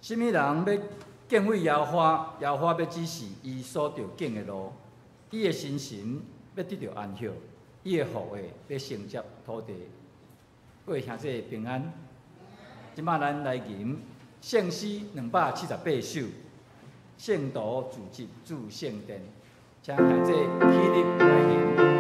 啥物人欲敬畏耶和華，耶和華欲指示伊所著敬的路，伊的心神欲得著安息，伊的後裔欲承接土地。各位兄弟平安。這擺咱來吟聖詩278首，聖徒聚集主聖殿，請兄弟起立來吟。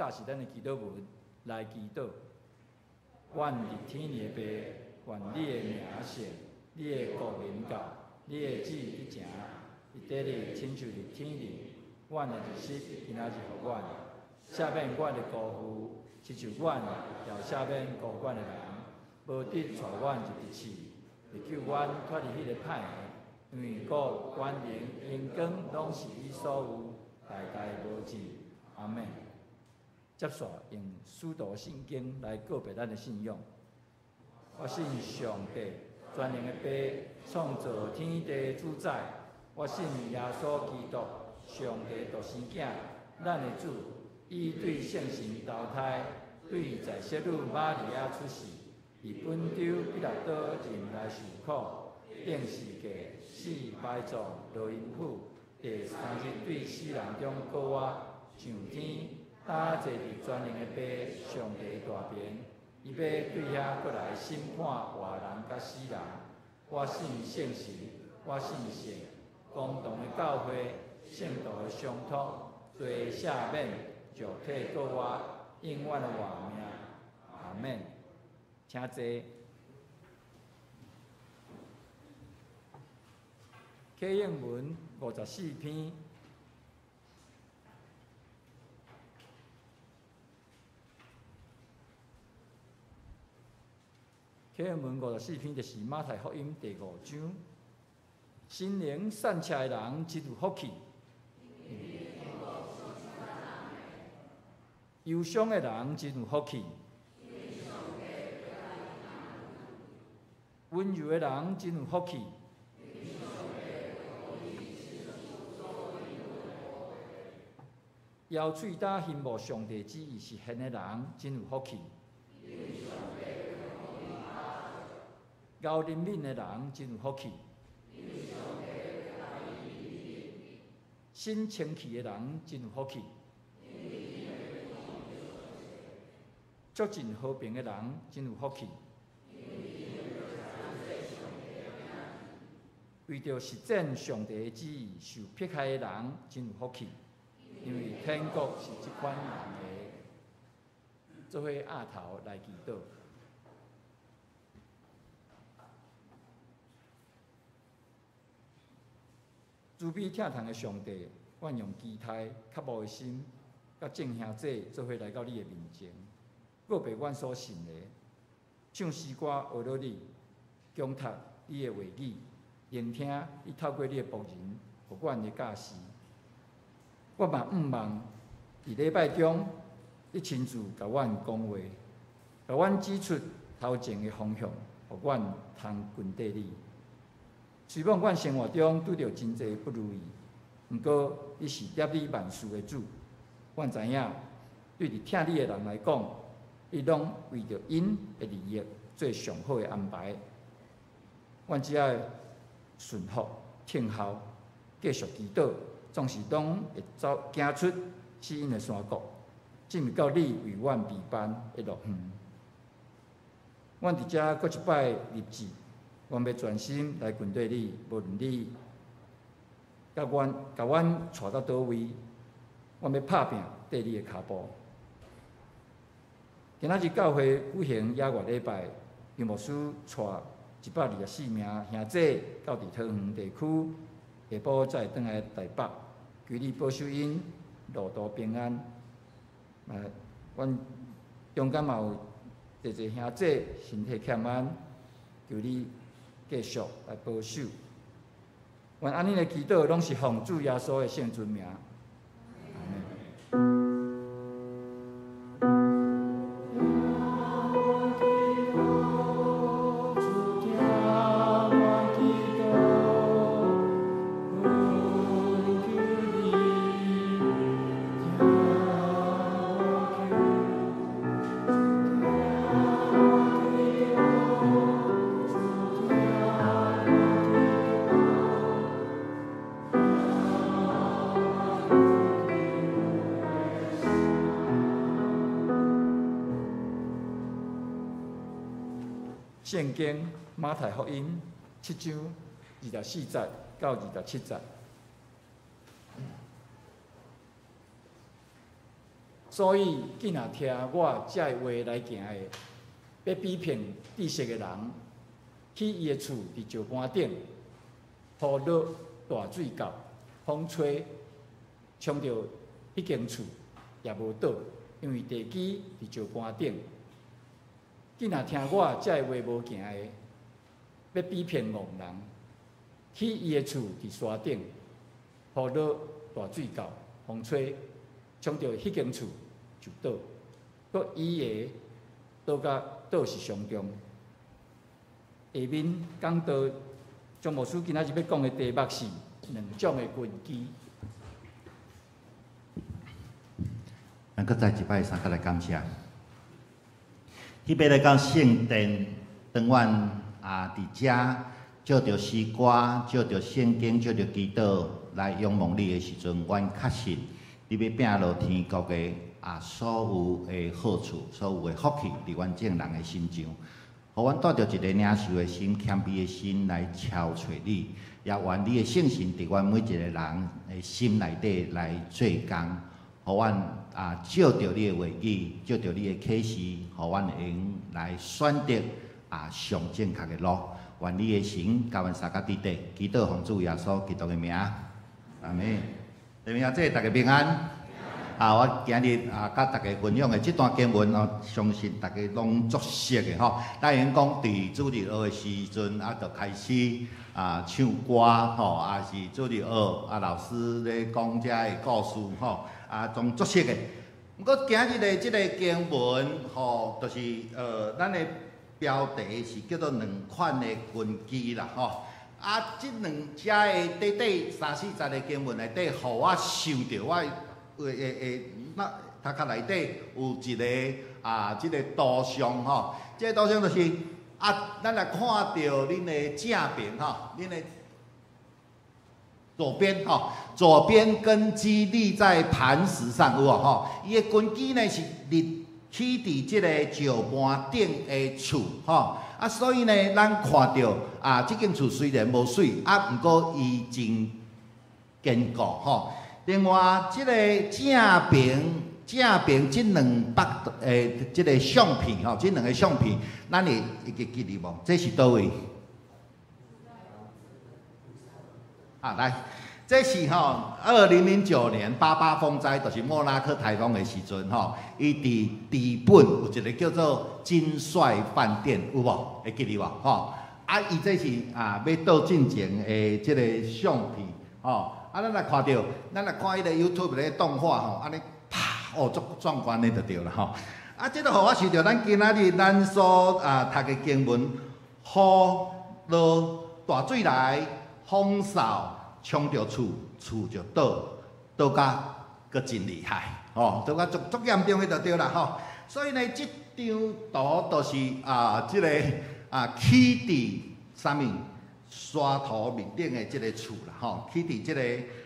是咱的祈禱文來祈禱。阮佇天的父，願你的名聖，你的國臨到，你的旨意成，佇地裡親像佇天裡。阮的日食今仔日予阮，赦免阮的辜負，親像阮也赦免辜阮的人，無得帶阮入佇試，會救阮脫離彼个歹的。因為國、權能、榮光，攏是你所有，代代無盡。阿們。接續用使徒信經來告白咱的信仰。我信上帝，全能的父，創造天地主宰。我信耶穌基督，上帝獨生囝，咱的主。伊對聖神投胎，對在聖女瑪利亞出世，佇本丟彼拉多忍來受苦，釘十架，死埋葬，落陰府，第三日對死人中復活，上天。搭坐佇全能的父上帝大爿，伊欲對遐閣來審判活人佮死人。我信聖神，我信聖公同的教會，聖徒的相通，罪赦免，肉體復活，永遠的活命。阿們。請坐。啟應文54篇。啟應文54篇就是馬太福音第五章。心靈散赤的人真有福氣，忧伤的人真有福气。温柔的人真有福气。摇喙焦羡慕上帝旨意实现的人真有福气。厚怜悯的人真有福气。心清气的人真有福气。促进和平的人真有福气。为著实践上帝的旨意受迫害的人真有福气，因为天国是这款人的。做伙额头来祈祷。慈悲疼痛的上帝，阮用期待、渴慕的心，佮众兄弟做伙来到你的面前，告白阮所信的，唱诗歌学落你，恭读你的话语，聆听你透过你的仆人予阮的教示。我嘛向望伫礼拜中，你亲自共阮讲话，共阮指出头前的方向，予阮通跟缀你。虽罔阮生活中拄著真济不如意，毋过你是摄理万事的主，阮知影对伫疼你的人来讲，你拢为著𪜶的利益做上好的安排。阮只爱顺服、听候，继续祈祷，总是拢会走行出死荫的山谷，进入到你为阮备办的乐园。阮伫遮阁一摆立志，阮欲专心来跟缀你，无论你共阮带到佗位，阮欲拍拚缀你的跤步。今仔日教会举行野外礼拜，杨牧师带124名兄弟到伫桃园地区，下晡才会转来台北，求你保守𪜶路途平安。阮中间嘛有济济兄弟身体欠安，求你继续来保守。愿按呢的祈祷拢是奉主耶稣的圣尊名。圣经马太福音7章24节到27节。所以，囝若听我这个话来行的，欲比拼知识的人，去伊的厝伫石盘顶，雨落大水到，风吹，冲著彼间厝也无倒，因为地基伫石盘顶。囝若听我这个话无行的，欲比拼戆人，去伊的厝伫山顶，雨落大水到，风吹，冲著彼间厝就倒，阁伊的倒甲倒是上重。下面讲到张牧师今仔日欲讲的题目是两种的根基。咱阁再一摆相佮来感谢。特别来到圣殿，当阮伫遮借著诗歌、借著圣经、借著祈祷来仰望你的时阵，阮确信你欲摒落天国的所有的好处、所有的福气，伫阮众人的身上，予阮带著一个领受的心、谦卑的心来朝揣你，也愿你的圣神伫阮每一个人的心内底来做工，予阮借著你的话语，借著你的启示，予阮会用来选择上正确的路。愿你的神共阮相佮伫底，祈祷奉主耶稣基督的名，阿们。弟兄姊妹，大家平安。啊，我今日啊，佮大家分享的這段經文哦，相信大家攏足熟的吼。咱會用講，佇主日學的時陣啊，就開始啊唱歌吼，啊是主日學啊老師咧講這个故事吼，啊總足熟的。毋過今日的這个經文吼，就是咱的標題是叫做兩款的根基啦吼。啊，這兩節的短短三四節的經文內底，予我想著我會會會，那頭殼內底有一個啊，這个圖像吼，這个圖像就是啊，咱來看著恁的正邊吼，恁的左邊吼，左邊根基立在磐石上有無吼？伊的根基呢是立起佇這個石盤頂的厝吼。啊，所以呢，咱看著啊，這間厝雖然無媠，啊，毋過伊真堅固吼。另外，這个正邊正邊這兩幅的這个相片吼，這兩个相片，咱會會記記得無？這是佗位？啊，來，這是吼2009年八八風災，就是莫拉克颱風的時陣吼，伊佇治本有一个叫做金帥飯店，有無？會記得無？吼，啊，伊這是啊欲倒進前的這个相片，吼，啊，咱來看著，咱來看彼个 YouTube 咧動畫吼，按呢啪，哦，足壯觀的就對啦吼。啊，這个予我想著咱今仔日咱所啊讀的經文，雨落大水來，風掃。衝著厝，厝就倒，倒甲閣真厲害，吼，倒甲足足嚴重的就對啦，吼。所以呢，這張圖就是啊，這个啊起佇啥物沙塗面頂的這个厝啦，吼，起佇這个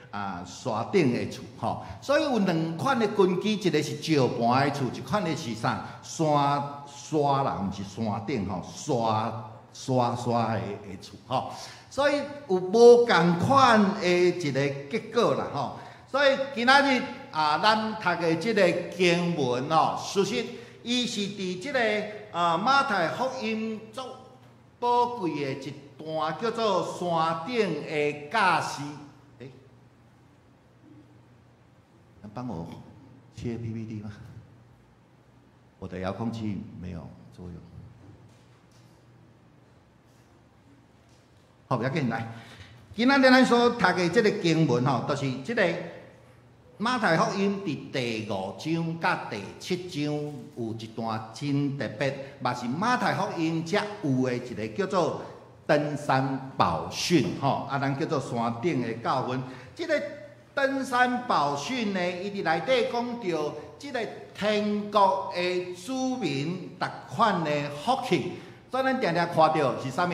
啊山頂的厝，吼。所以有兩款的根基，一个是石盤的厝，一款的是啥山沙啦，毋是山頂吼，沙沙沙的的厝，吼。所以有無仝款的一个結果啦，吼。所以今仔日啊，咱讀的這个經文哦，事實伊是佇這个啊馬太福音足寶貴的一段叫做山頂的教示。欸，能幫我切 PPT 嗎？我的遙控器沒有作用。好，不要緊，來。今仔日咱所讀的這个經文吼，就是這个馬太福音佇第五章佮第七章有一段真特別，嘛是馬太福音才有的一个叫做登山寶訓吼，啊，咱叫做山頂的教訓。這个登山寶訓呢，伊佇內底講著這个天國的子民逐款的福氣，所以咱定定看著是啥物？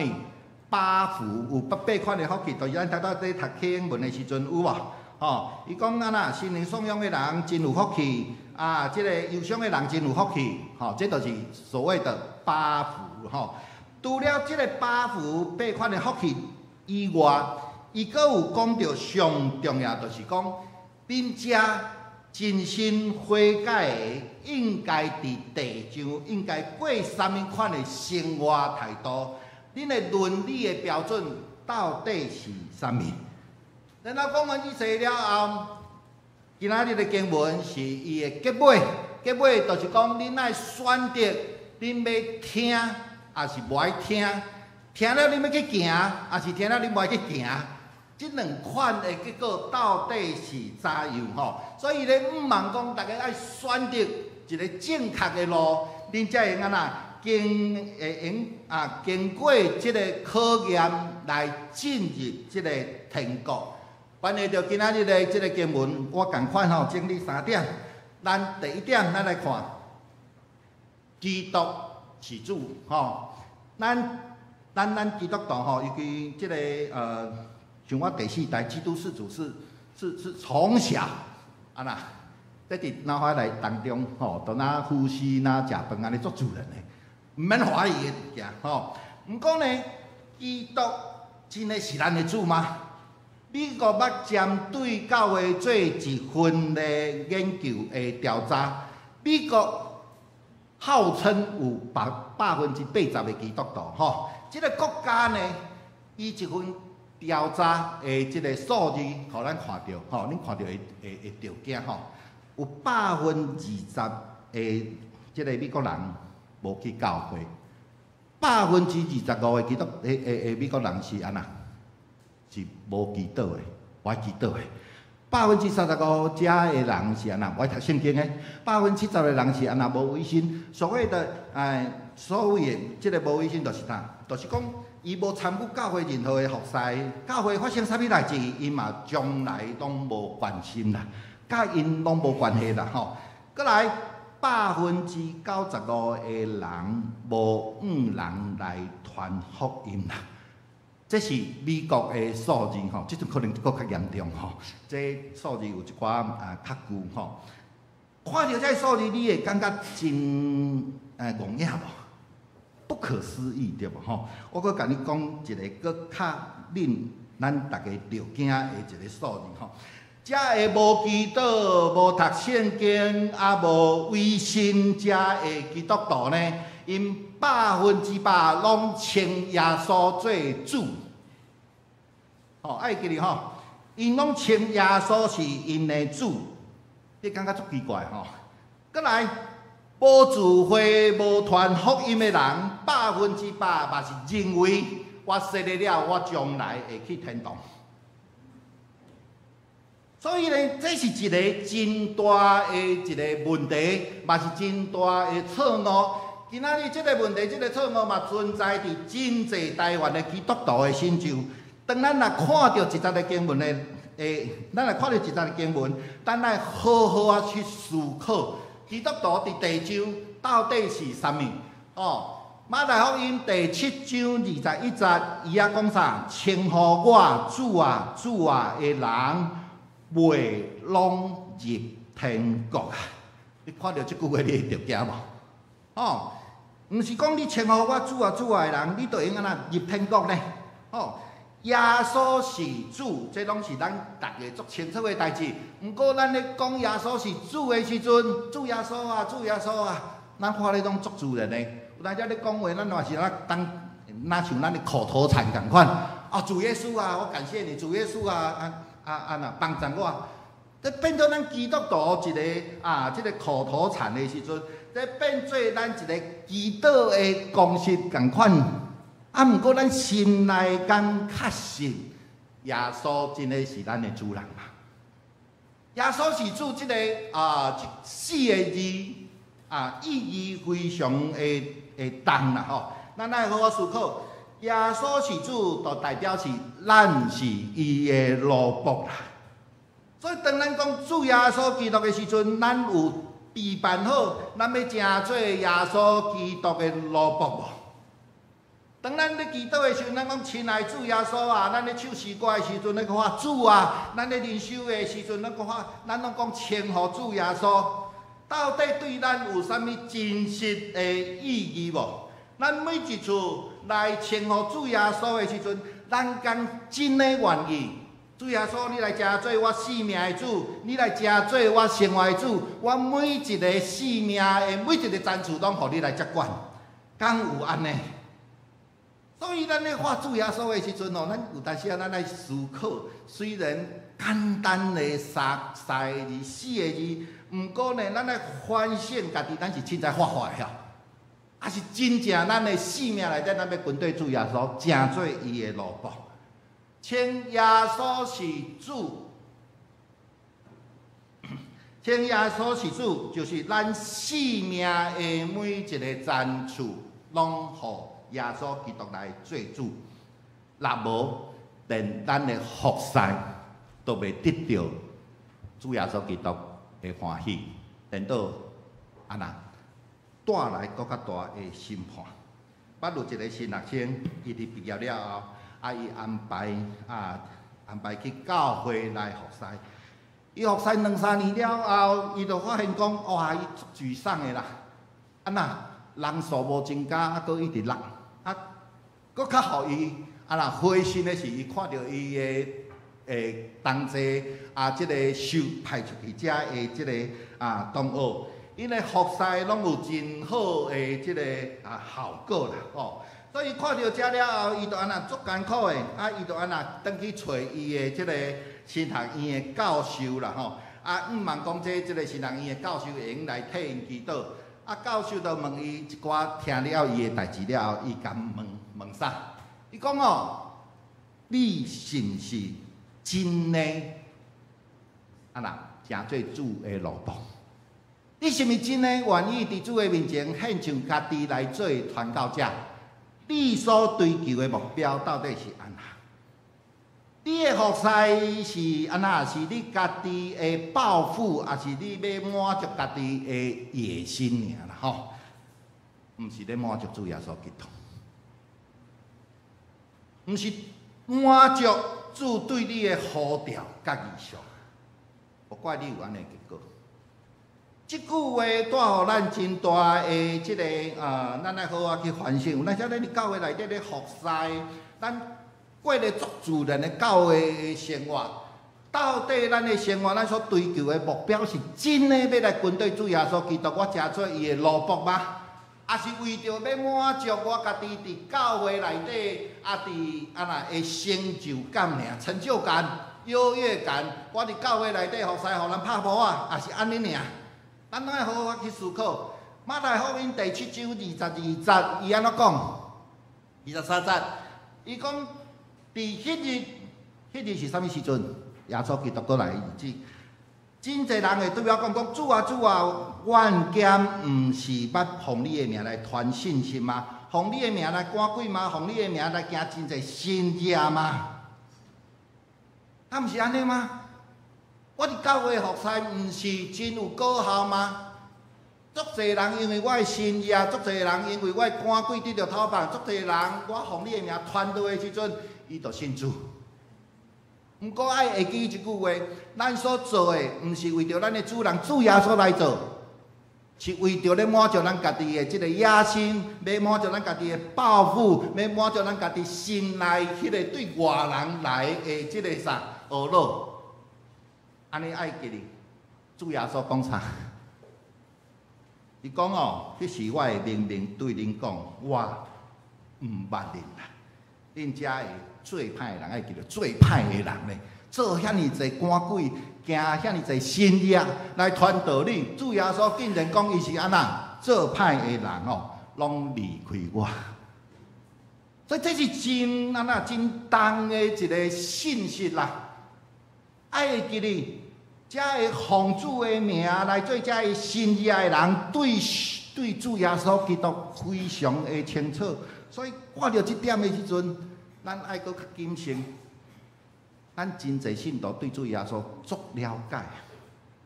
八福有八八款的福氣，就是咱頭拄仔咧讀啟英文的時陣有無？吼，伊講按怎，心靈鬆養的人真有福氣，啊，這个憂傷的人真有福氣，吼，這就是所謂的八福，吼。除了這個八福八款的福氣以外，伊閣有講著上重要，就是講恁遮真心悔改的，應該佇地上應該過啥物款的生活態度？恁的倫理的標準到底是啥物？然後講完這些了後，今仔日的經文是伊的結尾，結尾就是講恁愛選擇，恁欲聽，抑是無愛聽？聽了恁欲去行，抑是聽了恁無愛去行？這兩款的結果到底是怎樣？吼，所以咧，毋茫講大家愛選擇一个正確的路，恁才會按怎？經會用啊，經過這个考驗來進入這个天國。關係著今仔日的這个經文，我仝款吼整理三點。咱第一點，咱來看，基督是主吼。咱咱咱基督徒吼，尤其這个像我第四代基督是主是是是從小啊那，在佇腦海內當中吼，都若呼吸若食飯按呢足自然的。毋免懷疑的物件吼。毋過呢，基督真的是咱的主嗎？美國捌針對教會做一份的研究的調查，美國號稱有80%的基督徒吼。這个國家呢，伊一份調查的這个數字，予咱看著吼，恁看著會會會著驚吼。有20%的這个美國人無去教會，25%的基督的美國人是按怎？是無祈禱的，無愛祈禱的。35%遮的人是按怎？無愛讀聖經的。70%的人是按怎？無委身。所謂的所謂的這个無委身，就是啥？就是講伊無參與教會任何的服侍，教會發生啥物代誌，伊嘛從來攏無關心啦，佮𪜶攏無關係啦吼。閣來95%的人無向人來傳福音啦。這是美國的數字吼，這陣可能閣較嚴重吼。這數字有一寡啊較舊吼。看著這數字，你會感覺真戇影無？不可思議對無吼？我閣共你講一个閣較令咱逐家著驚的一个數字吼。遮个無祈禱、無讀聖經、啊無委身遮的基督徒呢，𪜶100%攏稱耶穌做主。吼，愛記得吼，𪜶攏稱耶穌是𪜶的主，你感覺足奇怪吼？閣來，無聚會、無傳福音的人，100%嘛是認為我洗禮了，我將來會去天堂。所以呢，這是一个真大的一个問題，嘛是真大的錯誤。今仔日這个問題、這个錯誤嘛存在佇真濟台灣的基督徒的身上。當咱若看著一節的經文的，咱若看著一節的經文，咱愛好好仔去思考，基督徒佇地上到底是啥物？哦，馬太福音第七章21節，伊遐講啥？稱呼我主啊、主啊的人，袂攏入天國啊！你看著這句話，你會著驚無？哦，毋是講你稱呼我主啊、主啊的人，你就會用按怎入天國呢？哦，耶穌是主，這攏是咱逐家足清楚的代誌。毋過咱咧講耶穌是主的時陣，主耶穌啊，主耶穌啊，咱看咧攏足自然的。有當時咧講話，咱嘛是咧當，若像咱的口頭禪仝款。啊，主耶穌啊，我感謝你，主耶穌啊，啊啊啊若幫贊我，這變做咱基督徒一个啊，這个口頭禪的時陣，這變做咱一个祈禱的公式仝款。啊，毋過咱心內敢確信耶穌真的是咱的主人嘛？耶穌是主這个啊，這四个字啊，意義非常的的重啦吼。咱愛好好思考，耶穌是主，就代表是咱是伊的奴僕啦。所以當咱講主耶穌基督的時陣，咱有備辦好，咱欲成做耶穌基督的奴僕無？當咱咧祈禱的時陣，咱講親愛主耶穌啊；咱咧唱詩歌的時陣，咧講話主啊；咱咧靈修的時陣，咱講話，咱攏講稱呼主耶穌。到底對咱有啥物真實的意義無？咱每一次來稱呼主耶穌的時陣，咱敢真的願意？主耶穌，你來成做我生命的主，你來成做我生活的主，我每一个生命的每一个層次，攏予你來接管，敢有按呢？所以咱咧喊主耶穌的時陣吼，咱有當時啊，咱愛思考。雖然簡單的三個字、四個字，毋過呢，咱愛反省家己，咱是凊彩喊喊的，抑是真正咱的生命內底，咱欲跟綴主耶穌，成做伊的奴僕。稱耶穌是主，稱耶穌是主，就是咱生命的每一个層次，攏予耶穌基督來做主。若無，連咱的服侍都袂得著主耶穌基督的歡喜，顛倒按怎帶來閣較大的審判。捌有一个神學生，伊佇畢業了後，啊，伊安排啊，安排去教會來服侍。伊服侍兩三年了後，伊就發現講，哇，伊足沮喪的啦。啊若人數無增加，啊，閣一直落，啊，閣較予伊啊若灰心的是，伊看著伊的同齊啊，這个受派出去遮的這个啊同學，𪜶的服侍攏有真好的這个啊效果啦，吼。所以看著這了後，伊就按怎足艱苦的，啊，伊就按怎轉去揣伊的這个神學院的教授啦，吼，啊，啊，向望講這個神學院的教授會用來替𪜶祈禱。啊，教授就問伊一寡，聽了伊的代誌了後，伊共問問啥？伊講哦，你是毋是真的啊？若成做主的奴僕？你是毋是真的願意佇主的面前獻上家己來做傳教者？你所追求的目標到底是按怎？你的服侍是按怎？是你家己的抱負，抑是你欲滿足家己的野心爾啦？吼，毋是咧滿足主耶穌基督，毋是滿足主對你的呼召佮異象，無怪你有按呢結果。這句話帶予咱真大的這个啊，咱愛好好去反省。有當時咱佇教會內底咧服侍，咱過咧足自然的教會的生活，到底咱的生活，咱所追求的目標是真的欲來跟綴主耶穌基督，我成做伊的奴僕嗎？抑是為著欲滿足我家己佇教會內底啊，佇按怎的成就感爾，成就感、優越感？我佇教會內底服侍，予人拍噗仔，也是按呢爾。咱攏愛好好去思考。馬太福音第七章22節，伊按怎講？23節，伊講佇彼日，彼日是啥物時陣？耶穌基督閣來的日子。真濟人會對我講講，主啊主啊，阮敢毋是捌奉你的名來傳信息嗎？奉你的名來趕鬼嗎？奉你的名來行真濟神蹟嗎？敢毋是按呢嗎？我佇教會服侍，毋是真有果效嗎？足濟人因為我的神蹟，足濟人因為我的趕鬼得著透放，足濟人我奉你的名傳道的時陣，伊就信主。毋過愛會記一句話：咱所做的，毋是為著咱的主人主耶穌來做，是為著咧滿足咱家己的這个野心，欲滿足咱家己的抱負，欲滿足咱家己心內彼个對外人來的這个啥懊惱。按呢愛記得，主耶穌講啥？伊講哦，彼時我會明明對恁講，我毋捌恁啦。恁遮的做歹的人，愛記得做歹的人咧，做遐爾濟趕鬼，行遐爾濟神蹟來傳道理。主耶穌竟然講伊是按怎做歹的人哦，攏離開我。所以這是真按怎真重的一个信息啦。愛會記得，遮會奉主的名來做遮个神蹟的人，對主耶穌基督非常的清楚。所以看著這點的時陣，咱愛閣較謹慎。咱真濟信徒對主耶穌足了解，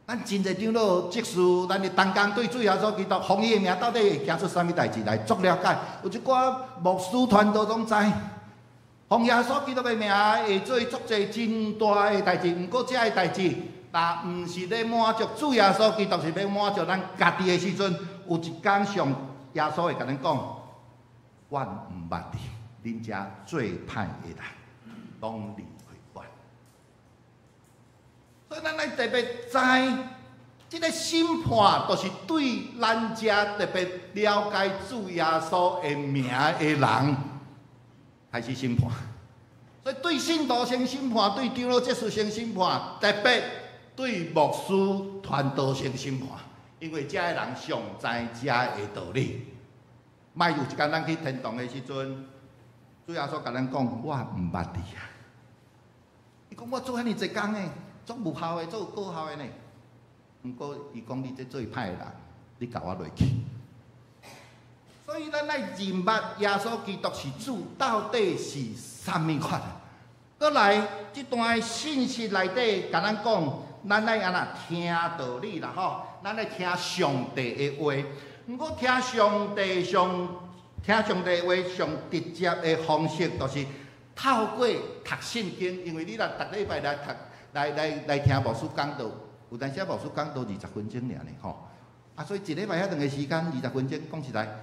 咱真濟長老執事，咱的同工對主耶穌基督奉伊的名到底會行出啥物代誌來足了解。有一寡牧師傳道攏知。奉耶穌基督的名會做足濟真大的代誌，毋過這个代誌，若毋是咧滿足主耶穌基督，是欲滿足咱家己的時陣，有一天上耶穌會共咱講：我毋捌你，恁遮做歹的人，攏離開我。所以咱愛特別知，這个審判，就是對咱遮特別了解主耶穌的名的人開始審判。所以對信徒先審判，對長老執事先審判，特別對牧師傳道先審判，因為這个人上知這个道理。莫有一工咱去天堂的時陣，主耶穌共咱講：我毋捌你啊！伊講我做遐爾濟工的，足有效的，足有果效的呢。毋過伊講你這做歹的人，你共我落去。所以咱愛認捌耶穌基督是主，到底是啥物款？閣來，這段信息內底，共咱講，咱愛按怎聽道理啦吼？咱愛聽上帝的話。毋過聽上帝上聽上帝話上直接的方式，就是透過讀聖經。因為你若逐禮拜來讀，來來來聽牧師講道，有當時牧師講道20分鐘爾呢吼。啊，所以一禮拜遐長的時間，二十分鐘，講實在，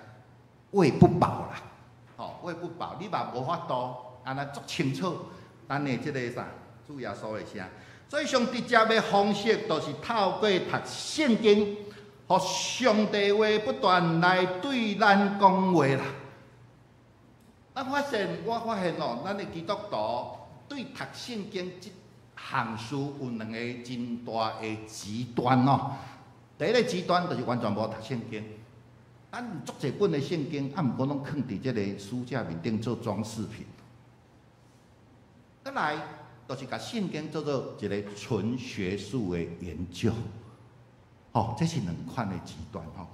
餵不飽啦，吼，餵不飽，你嘛無法度按呢足清楚咱的這个啥主耶穌的聲。所以上直接的方式，就是透過讀聖經，予上帝話不斷來對咱講話啦。咱發現，我發現哦，咱的基督徒對讀聖經這行事有兩个真大的極端哦。第一个極端就是完全無讀聖經，咱有足濟本的聖經，啊，毋過攏囥佇這个書架面頂做裝飾品。閣來，就是共聖經做做一个純學術的研究。吼，這是兩款的極端吼。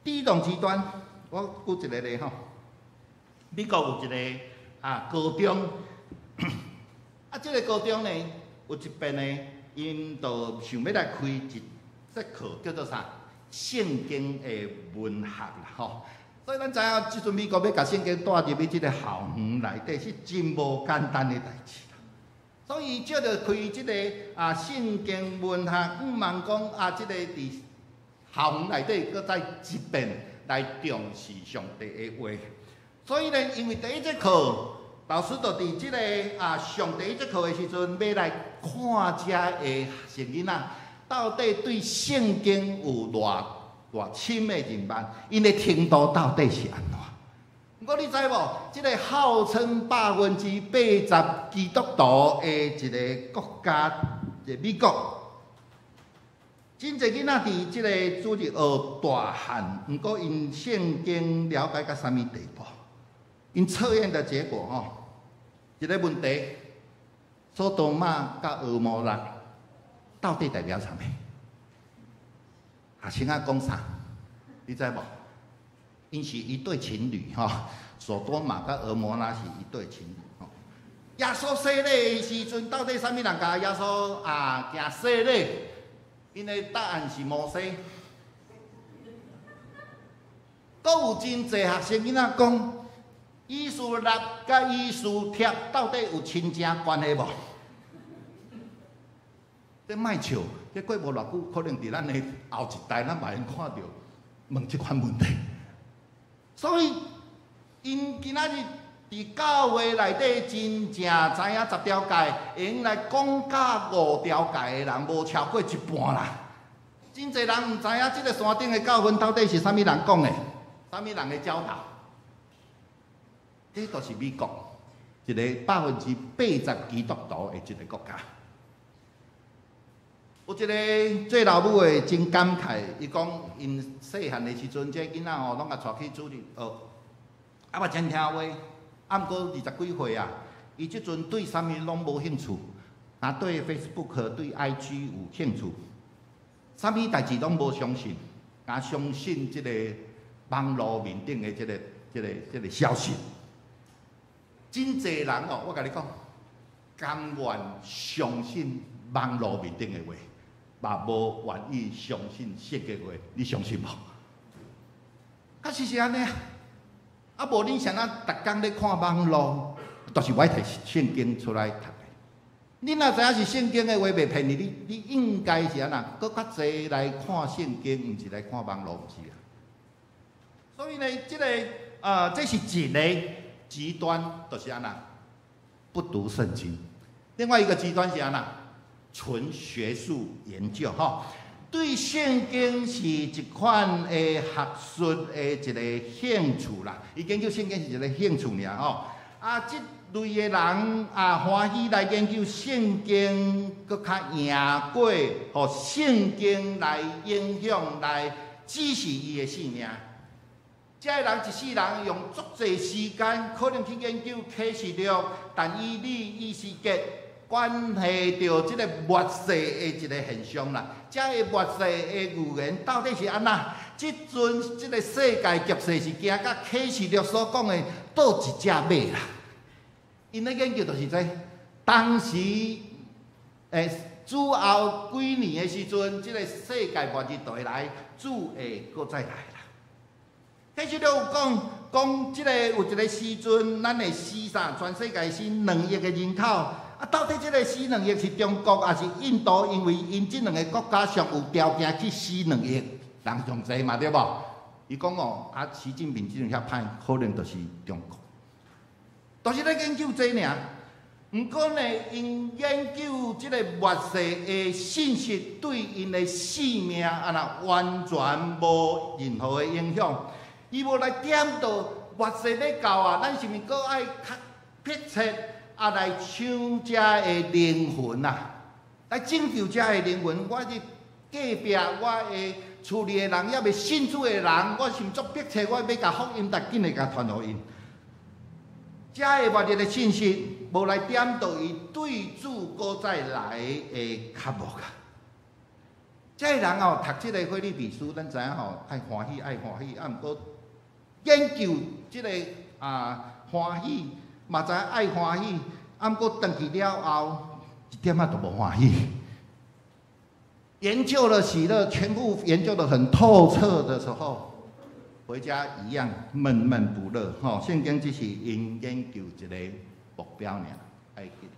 第一種極端，我舉一个例吼，美國有一个高中，啊，這个高中呢，有一遍呢，𪜶就想欲來開一節課，叫做啥？聖經的文學啦吼。所以咱知影，這陣美國欲共聖經帶入去這个校園內底，是真無簡單的代誌啦。所以借著開這个聖經文學，向望講啊，這个佇校園內底閣再一遍來重視上帝的話。所以呢，因為第一節課，老師就佇這个上第一節課的時陣，欲來看遮的學生囡仔到底對聖經有偌偌深的認捌，𪜶的程度到底是按怎？毋過你知無？這个號稱80%基督徒的一个國家，一個美國，真濟囡仔佇這个主日學大漢，毋過𪜶聖經了解到啥物地步？𪜶測驗的結果吼，一个問題：所多瑪佮蛾摩拉到底代表啥物？學生仔講啥？你知無？𪜶是一對情侶吼，所多瑪佮蛾摩拉是一對情侶吼。耶穌洗禮的時陣，到底啥物人共耶穌行洗禮？𪜶的答案是摩西。閣有真濟學生囡仔講，以斯拉佮以斯帖到底有親情關係無？這莫笑，這過無偌久，可能佇咱的後一代，咱嘛會看著問這款問題。所以，𪜶今仔日佇教會內底真正知影十條誡，會用來講甲五條誡的人，無超過一半啦。真濟人毋知影這个山頂的教訓到底是啥物人講的，啥物人的教導。這就是美國一个80%基督徒的一个國家。有一个做老母的真感慨，伊講𪜶細漢的時陣，這囡仔吼攏共帶去主日學，啊嘛真聽話，啊毋過二十幾歲啊，伊這陣對啥物攏無興趣，啊對 Facebook、對 IG 有興趣，啥物代誌攏無相信，敢相信這个網路面頂的這个消息。真濟人哦，我共你講，甘願相信網路面頂的話，嘛無願意相信聖經話，你相信無？確實是按呢啊！啊，無恁啥物逐工咧看網路，就是愛提聖經出來讀的。你若知影是聖經的話袂騙你，你應該是按怎？閣較濟來看聖經，毋是來看網路，毋是啊。所以呢，這是一个極端，就是按怎？不讀聖經。另外一個極端是按怎？純學術研究，吼，對聖經是一款的學術的一個興趣啦。伊研究聖經是一個興趣爾吼。啊，這類的人啊，歡喜來研究聖經，閣較贏過予聖經來影響、來指示伊的性命。這个人一世人用足濟時間，可能去研究啟示錄、但以理、以西結，關係著這个末世的一个現象啦。這个末世的預言到底是按怎？這陣這个世界局勢是行佮啟示錄所講的佗一隻馬啦？𪜶咧研究就是這，當時主後幾年的時陣，這个世界末日就會來，主會閣再來啦。啟示錄有講，講這个有一个時陣，咱會死啥？全世界死2億的人口。啊，到底這个死兩億是中國抑是印度？因為𪜶這兩个國家上有條件去死兩億人上濟嘛，對無？伊講哦，啊，習近平這陣遐歹，可能就是中國。就是咧研究這爾，毋過呢，𪜶研究這个末世的信息，對𪜶的性命啊，若完全無任何的影響。伊無來點到末世欲到啊，咱是毋是閣愛較迫切？來搶遮的靈魂啊，來拯救遮的靈魂。我佇隔壁我的厝裡的人，猶未信主的人，我心足迫切，我欲共福音，逐緊來共傳予𪜶。遮的末日的信息，無來點著伊對主閣再來的渴慕啊！遮的人哦，讀這个腓立比書，咱知影吼，愛歡喜，愛歡喜，啊，毋過研究這个啊歡喜，嘛知影愛歡喜，啊，毋過轉去了後，一點仔都無歡喜。研究了喜樂，全部研究得很透徹的時候，回家一樣悶悶不樂。吼，聖經只是𪜶研究一个目標爾，愛記。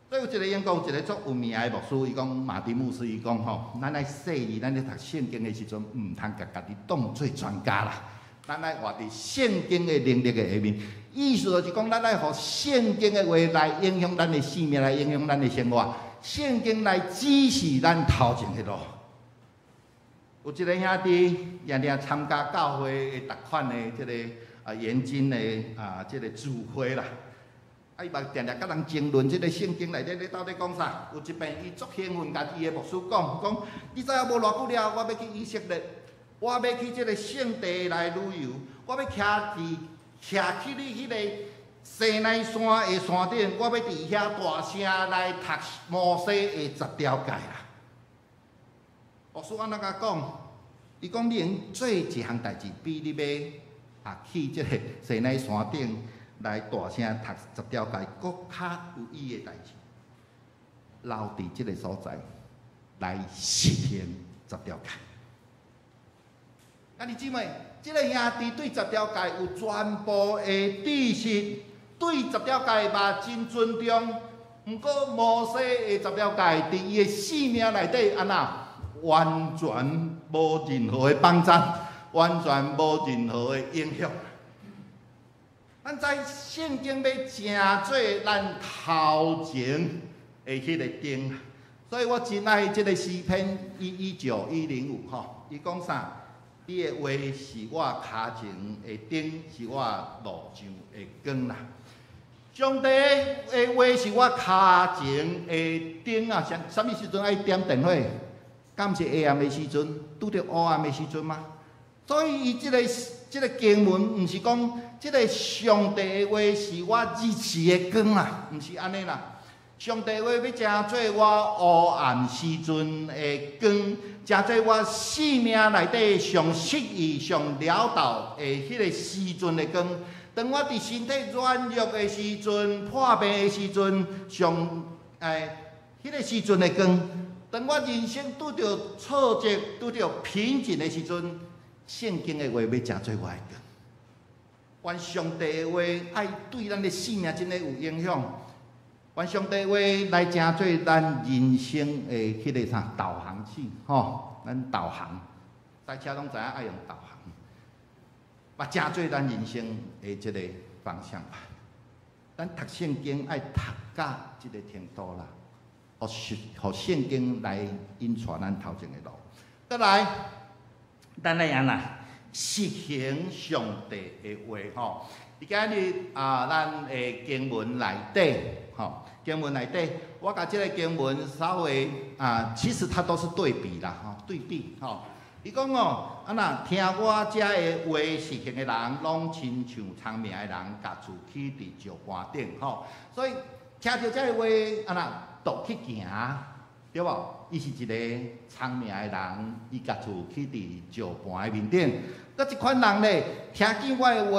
所以有一个英國有一个足有名的牧師，伊講馬丁牧師，伊講吼，咱愛細膩，咱咧讀聖經的時陣，毋通共家己當做專家啦。咱愛活佇聖經的能力的下面，意思就是講，咱愛予聖經的話來影響咱的生命，來影響咱的生活。聖經來指示咱頭前的路。有一个兄弟，定定參加教會的逐款的這个啊研經的啊這个聚會啦。啊，伊嘛定定佮人爭論這个聖經內底咧到底講啥。有一遍，伊足興奮，共伊的牧師講，講你知影無偌久了，我欲去以色列，我欲去這个聖地來旅遊，我欲徛佇徛去你彼个西奈山的山頂，我欲佇遐大聲來讀摩西的十條誡啦。牧師按怎共講？伊講你會做一項代誌，比你欲啊去這个西奈山頂來大聲讀十條誡，閣較有意義的代誌。留佇這个所在來實行十條誡。兄弟姊妹，這个兄弟對十條誡有全部的知識，對十條誡嘛真尊重。毋過摩西的十條誡，佇伊的生命內底按怎？完全無任何的幫助，完全無任何的影響。咱知聖經欲成做咱頭前的彼个燈，所以我真愛這个詩篇119 105吼，伊講啥？你的話是我跤前的燈，是我路上的光啦。上帝的話是我跤前的燈啊！啥啥物時陣愛點電火？敢毋是下暗的時陣，拄著烏暗的時陣嗎？所以伊這个經文毋是講這个上帝的話是我日時的光啦，毋是按呢啦。上帝話欲成做我烏暗時陣的光，成做我生命內底上失意、上潦倒的彼个時陣的光。當我佇身體軟弱的時陣、破病的時陣，上彼个時陣的光。當我人生拄著挫折、拄著瓶頸的時陣，聖經的話欲成做我的光。願上帝的話愛對咱的生命真的有影響。願上帝話來成做咱人生的彼个啥導航器，吼，咱導航，駛車攏知影愛用導航，嘛成做咱人生的這个方向盤。咱讀聖經愛讀到這个程度啦，予聖經來引帶咱頭前的路。閣來，咱來按怎實行上帝的話吼。佇今日啊，咱的經文內底，吼，經文內底，我共這个經文稍微啊，其實它都是對比啦，吼，對比，吼。伊講哦，啊若聽我遮的話實行的人，攏親像聰明的人，共厝起佇石盤頂，吼。所以聽著這个話，啊若就去行，對無？伊是一个聰明的人，伊共厝起佇石盤的面頂。閣這款人咧，聽見我的話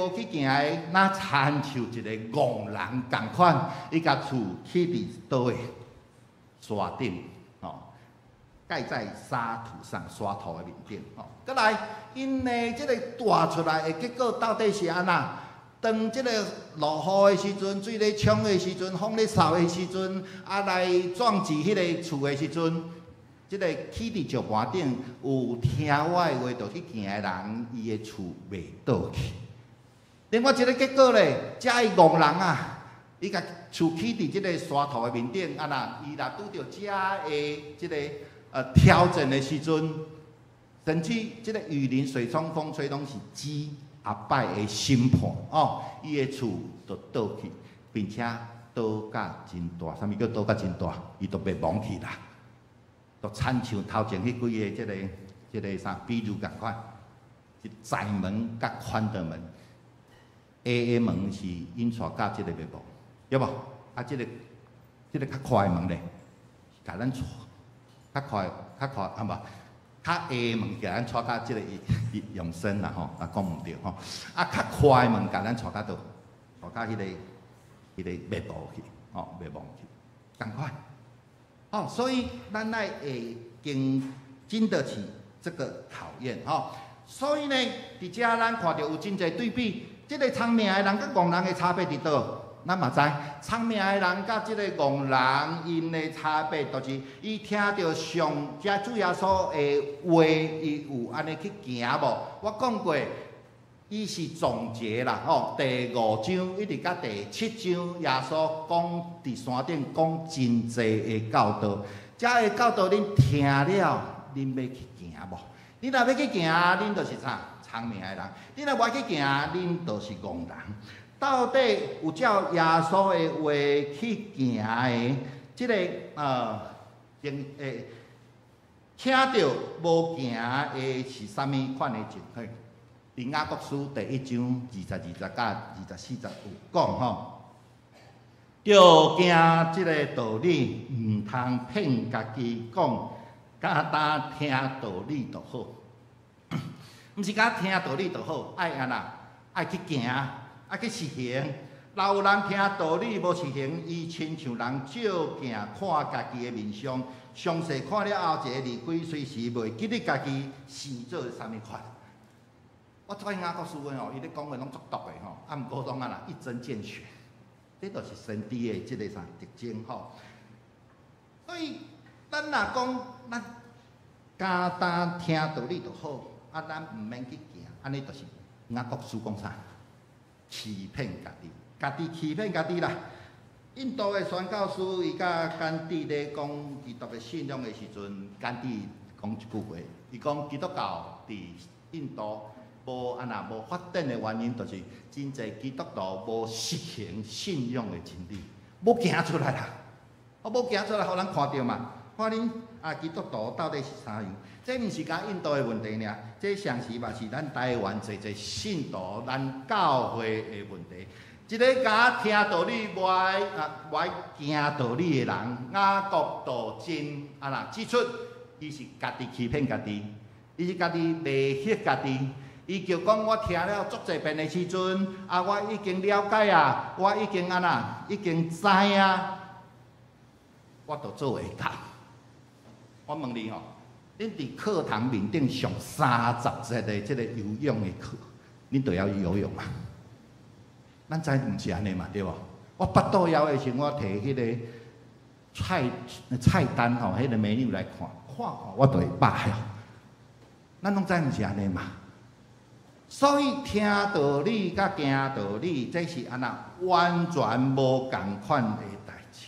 無去行的，若親像一个戇人仝款，伊共厝起佇佗位沙頂，吼，蓋在沙土上，沙土的面頂，吼。閣來，𪜶的這个帶出來的結果到底是按怎？當這个落雨的時陣，水咧沖的時陣，風咧掃的時陣，啊來撞擊彼个厝的時陣，這个起佇石盤頂有聽我的話就去行的人，伊的厝袂倒去。另外一个結果咧，遮的戇人啊，伊共厝起佇這个沙土的面頂，啊若伊若拄著遮的這个挑戰的時陣，甚至這个雨淋、水沖、風吹，攏是主後擺的審判哦，伊的厝就倒去，並且倒甲真大，啥物叫倒甲真大？伊就滅亡去啦，就親像頭前彼幾个這個啥比喻仝款，是窄門佮寬的門，狹的門是引帶到這個滅亡，對無？啊，這個較寬的門咧，共咱帶較寬較寬啊無？較狹的門共咱帶到這個永生啦吼，啊講毋對吼。啊，較寬的門共咱帶到佗？帶到彼個滅亡去，吼，滅亡去，仝款。哦，所以咱愛會經經得起這個考驗，吼。所以呢，佇遮咱看著有真濟對比，這個聰明的人佮戇人的差別佇佗？咱嘛知，聰明的人佮這個戇人𪜶的差別，就是伊聽著上遮主耶穌的話，伊有按呢去行無？我講過，伊是總結啦，吼，第五章一直到第七章，耶穌講佇山頂講真濟的教導，遮的教導恁聽了，恁欲去行無？恁若欲去行，恁就是啥？聰明的人；恁若無愛去行，恁就是戇人。到底有照耶穌的話去行的，這個聽著無行的是啥物款的情形？佇雅各書第一章22節佮24節有講吼，著行這个道理，毋通騙家己講，簡單聽道理就好。毋是敢聽道理就好，愛按怎？愛去行，愛去實行。若有人聽道理無實行，伊親像人照鏡看家己的面相，詳細看了後，一下離開，隨時袂記得家己生做啥物款。我最愛雅各書的吼，伊咧講話攏足毒的吼，啊，毋過攏按怎一針見血，這就是先知的這个啥特徵吼。所以咱若講咱簡單聽道理就好，啊，咱毋免去行，按呢就是雅各書講啥？欺騙家己，家己欺騙家己啦。印度的宣教師伊佮甘地咧講基督的信仰的時陣，甘地講一句話，伊講基督教佇印度無按怎無發展的原因，就是真濟基督徒無實行信仰的真理，無行出來啦，我無行出來，予人看著嘛，看恁啊基督徒到底是啥樣？這毋是干印度的問題爾，這相時嘛是咱台灣濟濟信徒、咱教會的問題。一个敢聽道理無愛啊無愛行道理的人，雅各就真按怎指出，伊是家己欺騙家己，伊是家己迷惑家己。伊就講我聽了足濟遍的時陣，啊，我已經了解啊，我已經按怎，已經知啊，我都做會到。我問你吼，恁佇課堂面頂上30節的這个游泳的課，恁就會曉游泳嗎？咱知毋是按呢嘛，對無？我腹肚枵的時，我提彼个菜單吼，彼个 menu 來看，看看我就會飽了。咱攏知毋是按呢嘛？所以聽道理佮行道理，這是按怎完全無仝款的代誌。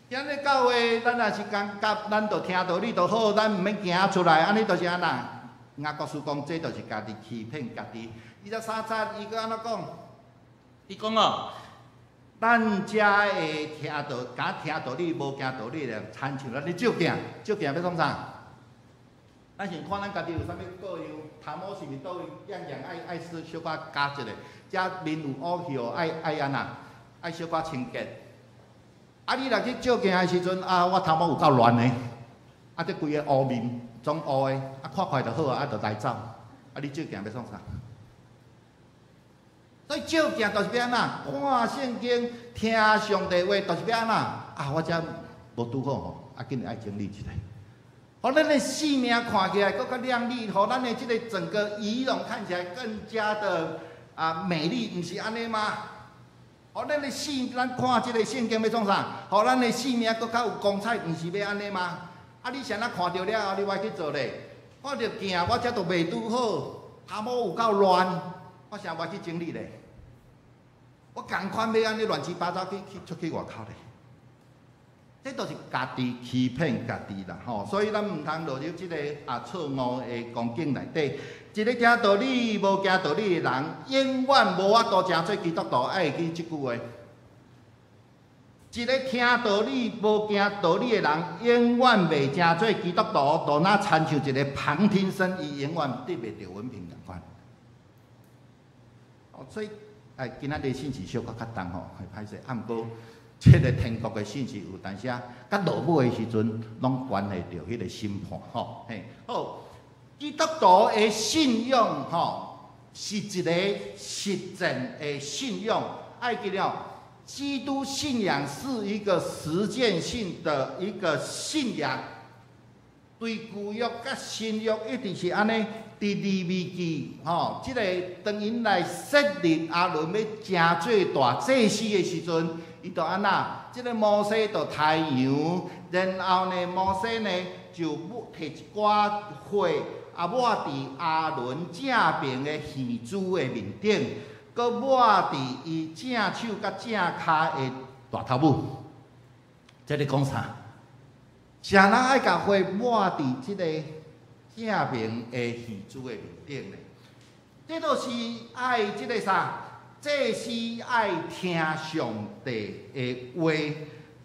今日教會，咱若是感覺咱就聽道理就好，咱毋免行出來，按呢就是按怎？雅各書講，這就是家己欺騙家己。23節，伊閣按怎講？伊講哦，咱遮會聽道，敢聽道理無行道理的，親像咱咧照鏡，照鏡欲創啥？咱先看咱家己有啥物過樣，頭毛是毋是佗位樣樣愛愛小小可加一下，遮面有烏去哦，愛愛按怎？愛小可清潔。啊，你若去照鏡的時陣，啊，我頭毛有夠亂的，啊，這規个烏面總烏的，啊，看看就好啊，啊，就來走。啊，你照鏡欲創啥？所以照鏡就是欲按怎？看聖經、聽上帝話，就是欲按怎？啊，我遮無拄好吼，啊，緊愛整理一下。予咱的生命看起來閣較靚麗，予咱的這个整個儀容看起來更加的啊美麗，毋是按呢嗎？予咱的生，咱看這个聖經欲創啥？予咱的生命閣較有光彩，毋是欲按呢嗎？啊，你啥若看著了後，你愛去做咧？看著鏡，我遮都袂拄好，頭毛有夠亂，我啥愛去整理咧？我仝款欲按呢亂七八糟去出去外口咧？這都是家己欺騙家己啦，吼！所以咱毋通落入這个啊錯誤的光景內底。一个聽道理無行道理的人，永遠無法度成做基督徒。愛會記這句話。一个聽道理無行道理的人，永遠袂成做基督徒，就若親像一個旁聽生，伊永遠得袂著文憑仝款。哦，所以哎，今仔日信息小可較重吼，會歹勢。啊，毋過這个天國的信息有當時啊，佮落尾的時陣，攏關係著彼个審判吼。嘿，好，基督徒的信仰吼，是一个實踐的信仰。愛記得，基督信仰是一個實踐性的一個信仰。對舊約佮新約一直是按呢。佇利未記吼，這个當𪜶來設立亞倫欲成做大祭司的時陣，伊就按怎？這个摩西就刣羊，然後呢，摩西呢就抹提一寡血，啊抹佇亞倫正爿的耳珠的面頂，閣抹佇伊正手佮正跤的大頭拇。這咧講啥？啥人愛共血抹佇這个正爿的耳珠的面頂呢？這都是愛這个啥？祭司愛聽上帝的話，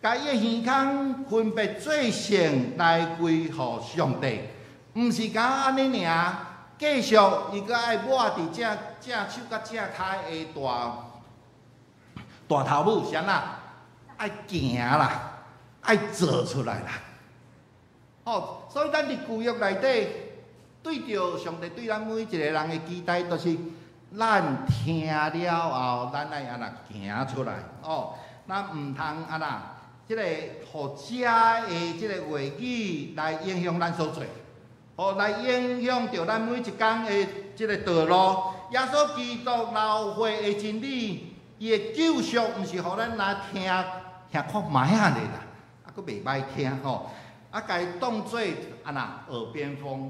共伊的耳孔分別做聖來歸予上帝，毋是干按呢爾。繼續，伊閣愛抹佇正正手佮正跤的大大頭拇，是按怎？愛行啦，愛做出來啦。吼，所以咱佇舊約內底，對著上帝對咱每一个人的期待，就是咱聽了後，咱愛按怎行出來。哦，咱毋通按怎，這个予遮的這个話語來影響咱所做，予來影響著咱每一工的這个道路。耶穌基督流血的真理，伊的救贖，毋是予咱來聽聽看覓仔咧啦，啊，閣袂歹聽吼。啊，共伊當做按怎耳邊風。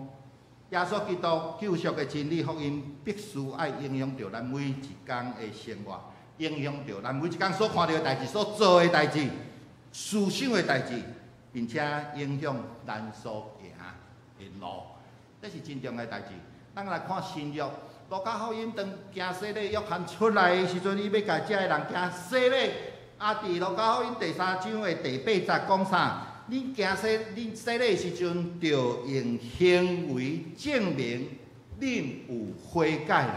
耶穌基督救贖的真理福音，必須愛影響著咱每一工的生活，影響著咱每一工所看著的代誌、所做的代誌、思想的代誌，並且影響咱所行的路。這是真重要的代誌。咱來看新約，路加福音當行洗禮約翰出來的時陣，伊欲共遮的人行洗禮。啊，佇路加福音第三章的第八節講啥？恁行洗，恁洗禮的時陣，著用行為證明恁有悔改啦。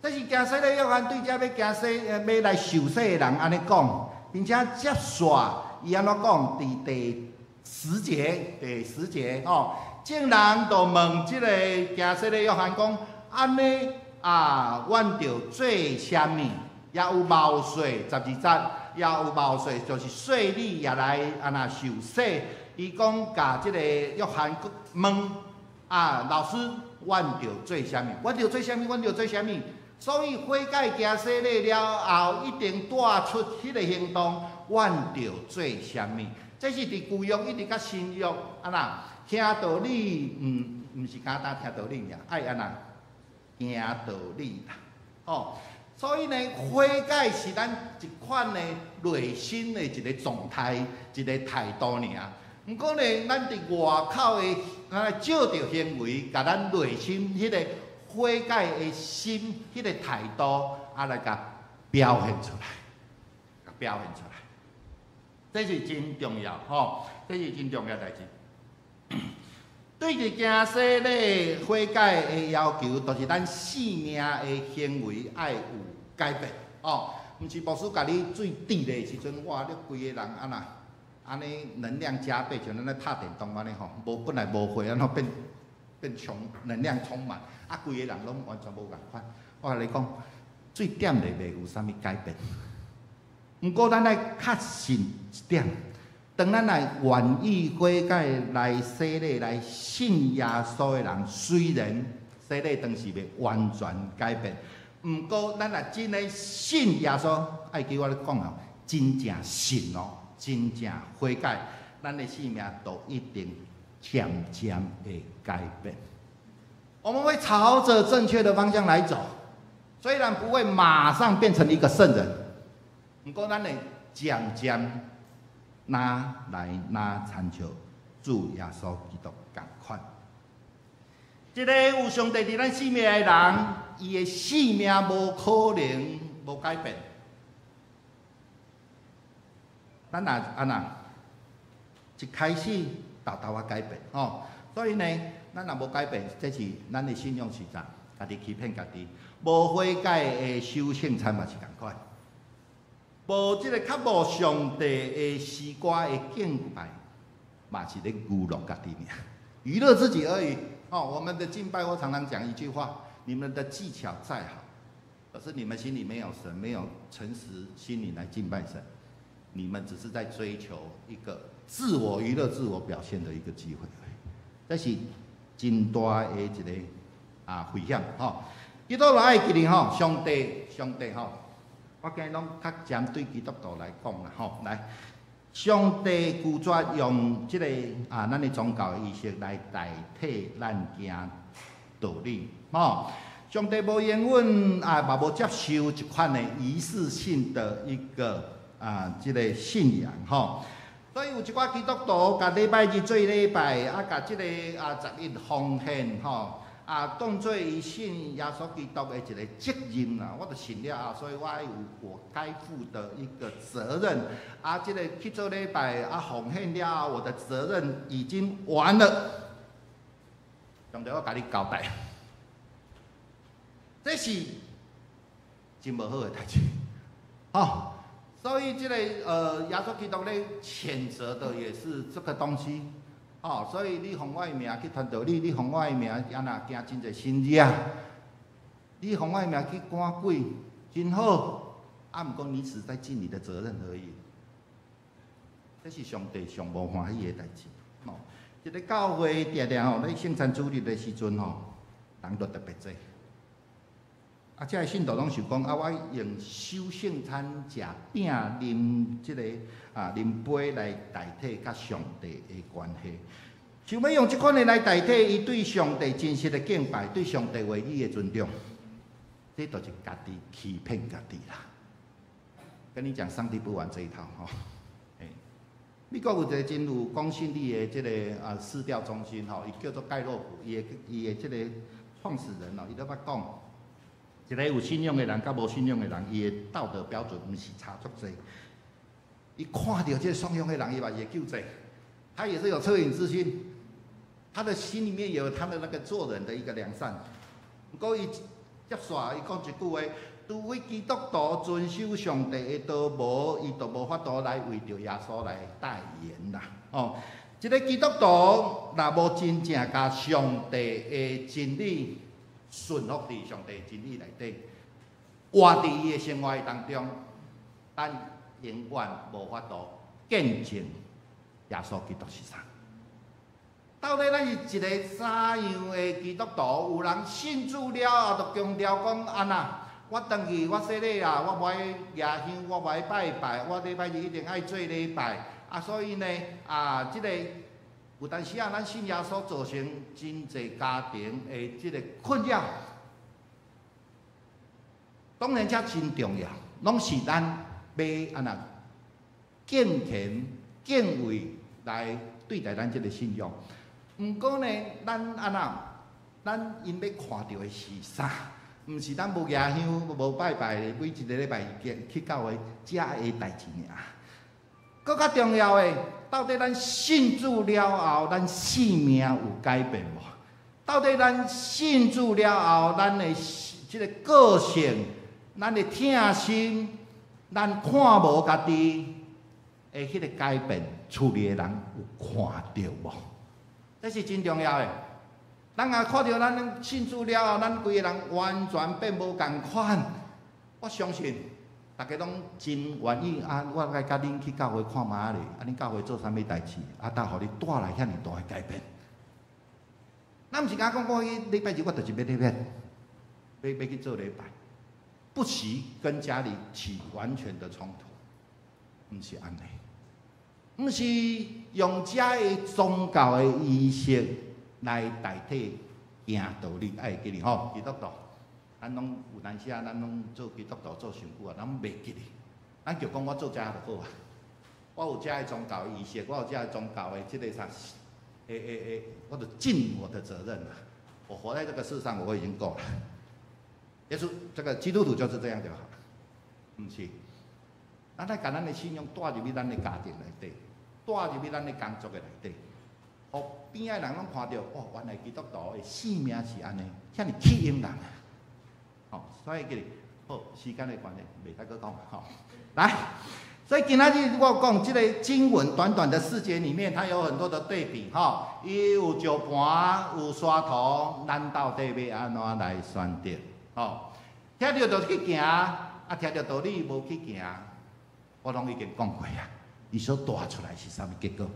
這是行洗禮約翰對遮欲行洗、欲來受洗的人按呢講，並且接續伊按怎講？佇第十節，第十節吼，眾人就問這个行洗禮約翰講：按呢啊，阮著做啥物？也有毛稅十二節，也有毛稅，就是稅吏也來按怎受洗。伊講共這个約翰問啊，老師，阮著做啥物？阮著做啥物？阮著做啥物？所以悔改行洗禮了後，一定帶出彼个行動。阮著做啥物？這是佇舊約一直到新約，按怎聽道理？毋是簡單聽道理爾，愛按怎行道理啦。吼，所以呢，悔改是咱一款的內心的一個狀態，一個態度爾。毋過呢，咱佇外口的，咱來照著行為，共咱內心彼個悔改的心，彼個態度，啊來共表現出來，共表現出來，這是真重要吼，這是真重要代誌。對著行洗禮悔改的要求，就是咱生命的行為愛有改變哦。毋是牧師共你水滴的時陣，哇！你規个人按怎按呢能量加倍，像咱咧拍電動按呢吼，無本來無血，按怎變變充能量充滿，啊，規个人攏完全無仝款。我共你講，水點咧袂有啥物改變。毋過咱愛確信一點，當咱來願意悔改來洗禮來信耶穌的人，雖然洗禮當時袂完全改變，毋過咱若真的信耶穌，愛記我咧講哦，真正信哦，真正悔改，咱的生命都一定漸漸會改變。我們會朝着正確的方向來走，雖然不會馬上變成一個聖人，毋過咱會漸漸愈來愈親像主耶穌基督仝款。一个有上帝佇咱生命的人，伊的生命無可能無改變。咱若按怎一開始沓沓仔改變吼，所以呢，咱若無改變，這是咱的信仰是啥？家己欺騙家己，無悔改的守聖餐嘛是仝款，無這個較無上帝的詩歌的敬拜，嘛是咧娛樂家己爾，娛樂自己而已。哦，我們的敬拜，我常常講一句話：你們的技巧再好，可是你們心裡沒有神，沒有誠實心靈來敬拜神，你們只是在追求一個自我娛樂、自我表現的一個機會而已。這是真大的一個危險吼。基督徒愛記得吼，上帝，上帝吼，我今日攏較針對基督徒來講啦吼，來，上帝拒絕用這個咱的宗教儀式來代替咱行道理吼。上帝無容允啊，嘛無接受這款的儀式性的一個這個信仰吼。所以有一寡基督徒，共禮拜日做禮拜，共這個十一奉獻吼，當做伊信耶穌基督的一個責任啦。我著信了後，所以我愛有我該負的一個責任。這個去做禮拜，奉獻了後，我的責任已經完了。上帝，我共你交代，這是真無好的代誌，吼。所以這個耶穌基督咧譴責的也是這個東西，哦，所以你奉我的名去傳道理，你奉我的名按怎行真濟神蹟，你奉我的名去趕鬼，真好，毋過你只是在盡你的責任而已。這是上帝上無歡喜的代誌，哦，一個教會定定吼，咧聖餐主日的時陣吼，人就特別濟。這个信徒攏想講，我用守聖餐、食餅、啉這個啉杯來代替佮上帝的關係，想欲用這款的來代替伊對上帝真實的敬拜，對上帝話語的尊重，這就是家己欺騙家己啦。跟你講，上帝不玩這一套吼。美國有一個真有公信力的這個市調中心吼，伊叫做蓋洛普，伊的這個創始人哦，伊都捌講，一個有信仰的人，佮無信仰的人，伊的道德標準毋是差足濟。伊看著這個信仰的人，伊嘛會救濟。他也是有惻隱之心，他的心裡面有他的那個做人的一個良善。毋過伊接紲，伊講一句話：除非基督徒遵守上帝的道，無伊就無法度來為著耶穌來代言啦。哦，這個基督徒若無真正共上帝的真理順服佇上帝真理內底，活佇伊的生活當中，咱永遠無法度見證耶穌基督是啥。到底咱是一個怎樣的基督徒？有人信主了後，就強調講按怎，我轉去我洗禮啊，我無愛蜈香，我無愛拜拜，我禮拜日一定愛做禮拜。所以呢，這個有當時啊，咱信耶穌造成真濟家庭的這個困擾。當然，這真重要，攏是咱欲按怎敬虔敬畏來對待咱這個信仰。毋過呢，咱按怎，咱𪜶欲看著的是啥？毋是咱無蜈香、無拜拜，每一個禮拜去教會遮的代誌爾。閣較重要的，到底咱信主了後，咱性命有改變無？到底咱信主了後，咱的這個個性、咱的疼心、咱看無家己的彼個改變，厝裡的人有看著無？這是真重要的。咱若看著咱信主了後，咱規个人完全變無仝款，我相信大家攏真願意啊！我來佮恁去教會看覓仔咧，恁教會做啥物代誌？當予你帶來遐爾大的改變。咱毋是敢講講去禮拜日，我就是欲禮拜，欲去做禮拜，不惜跟家裡起完全的衝突，毋是按呢，毋是用遮的宗教的儀式來代替行道理，愛會記得吼，基督徒，咱攏有當時啊，咱攏做基督徒做傷久啊，咱袂記得，咱就講我做遮就好啊，我有遮的宗教儀式，我有遮的宗教的這個啥，我就盡我的責任啦。我活在這個世上，我已經夠了。耶穌這個基督徒就是這樣就好，毋是。咱愛共咱的信仰帶入去咱的家庭內底，帶入去咱的工作的內底，予邊仔人攏看著，哦，原來基督徒的生命是按呢，遐爾吸引人啊！吼，所以記得，好，時間的關係，袂使閣講，吼，來，所以今仔日我講這个經文，短短的四節裡面，它有很多的對比，吼，伊有石盤，有沙土，咱到底欲按怎來選擇？吼，聽著就去行，啊，聽著道理無去行，我攏已經講過啊。伊所帶出來是啥物結果？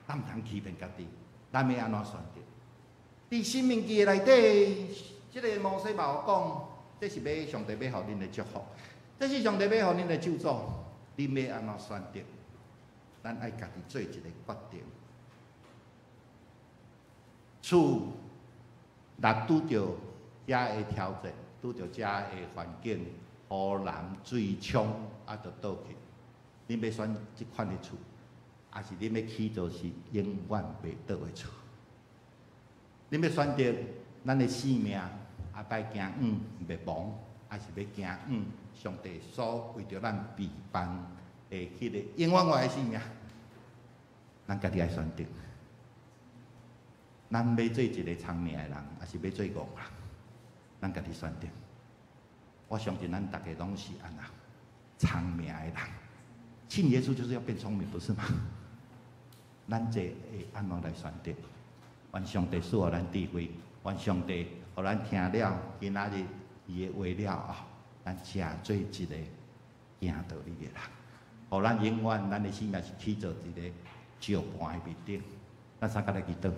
咱毋通欺騙家己，咱欲按怎選擇？佇申命記的內底，這个摩西嘛有講，這是欲上帝欲予恁的祝福，這是上帝欲予恁的咒詛，恁欲按怎選擇？咱愛家己做一个決定。厝若拄著遮的挑戰，拄著遮的環境，雨淋水沖，啊，就倒去。恁欲選這款的厝，抑是恁欲起做是永遠袂倒的厝？恁欲選擇咱的性命，後擺行往滅亡，抑是欲行往上帝所為著咱備辦的彼个永遠活的生命？咱家己愛選擇。咱欲做一个聰明的人，抑是欲做戇人？咱家己選擇。我相信咱逐个攏是按怎聰明的人。信耶穌就是要變聰明，不是嗎？咱這會按怎來選擇？願上帝賜予咱智慧，願上帝予咱聽了今仔日伊的話了後，咱成做一个行道理的人，予咱永遠咱的生命是起做一个石盤的面頂。咱三个來祈禱。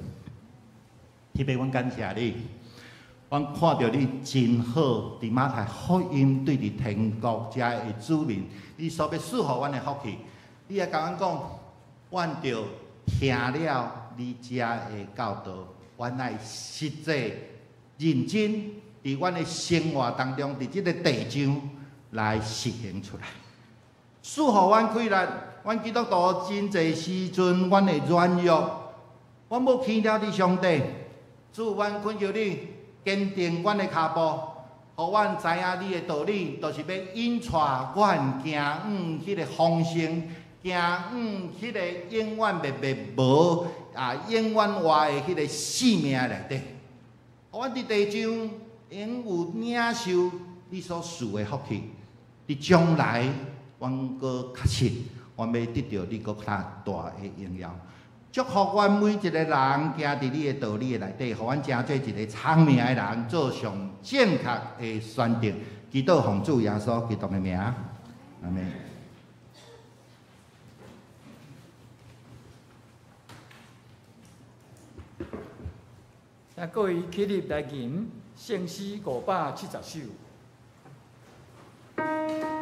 天父，阮感謝你，阮看著你真好，佇馬太福音對佇天國遮的子民，你所欲賜予阮的福氣，你也共阮講，阮著聽了你遮的教導，阮愛實際認真佇阮的生活當中，佇這个地上來實行出來。賜予阮氣力，阮基督徒真濟時陣，阮會軟弱，阮無輕了你上帝。主，阮懇求你堅定阮的跤步，予阮知影你的道理，就是欲引帶阮行往彼个豐盛，行往彼个永遠袂滅亡啊，永遠活的彼个生命內底。予阮佇地上永有領受你所賜的福氣，佇將來，阮閣確信，阮欲得著你閣較大的榮耀。祝福阮每一个人行佇你的道理的內底，予阮成做一个聰明的人，做上正確的選擇。祈禱奉主耶穌基督的名，阿們。請各位起立來吟聖詩570首。Oh.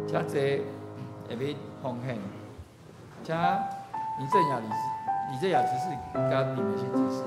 請坐下面奉獻，請倪正雅理事、李正雅執事佮李美心執事。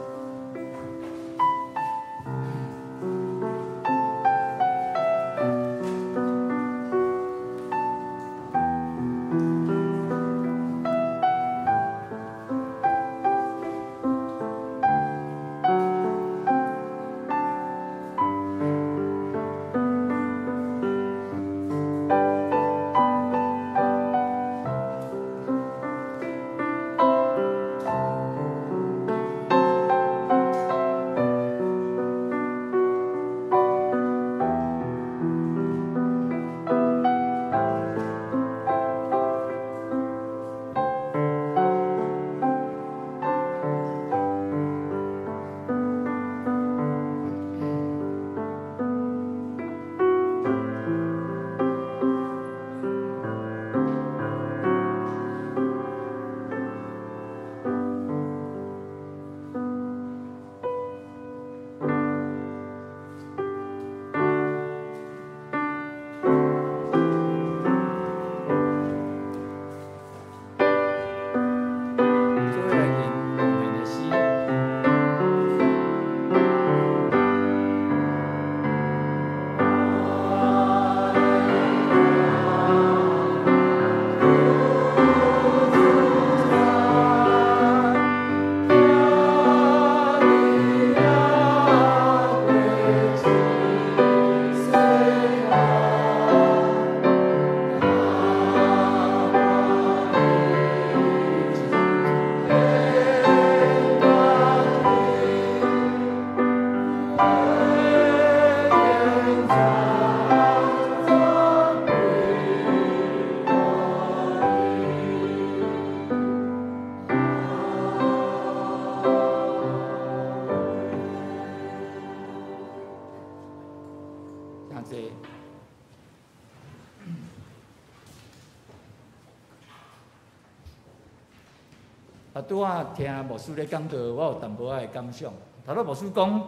拄仔聽牧師咧講道，我有淡薄仔的感想。頭拄牧師講，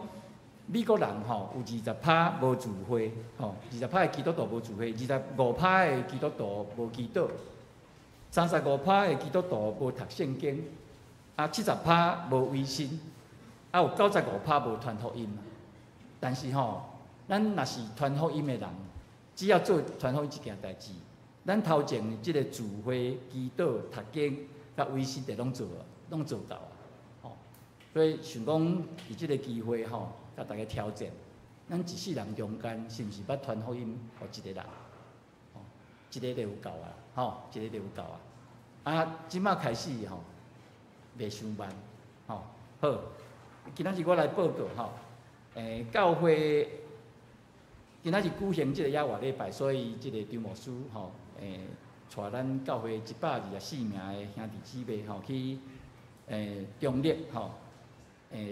美國人吼有20%無聚會，吼20%的基督徒無聚會，25%的基督徒無祈禱，35%的基督徒無讀聖經，啊70%無微信，啊有95%無傳福音。但是吼，咱若是傳福音的人，只要做傳福音這件代誌，咱頭前這個聚會、祈禱、讀經、佮微信就攏做啊，攏做到啊，吼！所以想講，佇這個機會吼，佮大家挑戰，咱一世人中間是毋是捌傳福音予一個人？吼，一個就有夠啊，吼，一個就有夠啊。啊，這馬開始吼，袂傷慢，吼，好，今仔日我來報告吼，教會今仔日舉行這個野外禮拜，所以這個張牧師吼，帶咱教會124名的兄弟姊妹吼去中壢吼，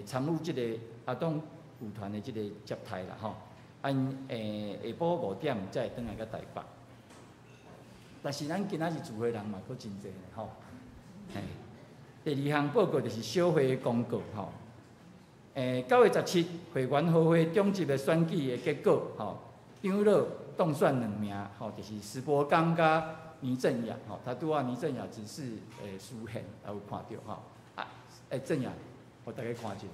參與這個阿東舞團的這個接待啦吼，按下晡5點才會轉來到台北。但是咱今仔日聚會人嘛，閣真濟吼。第二項報告就是小會的公告吼。9月17會員和會長級的選舉的結果吼，長老當選2名吼，就是石博剛佮倪正雅吼，他拄仔倪正雅只是書現，也有看著吼。啊，正雅，予大家看一下。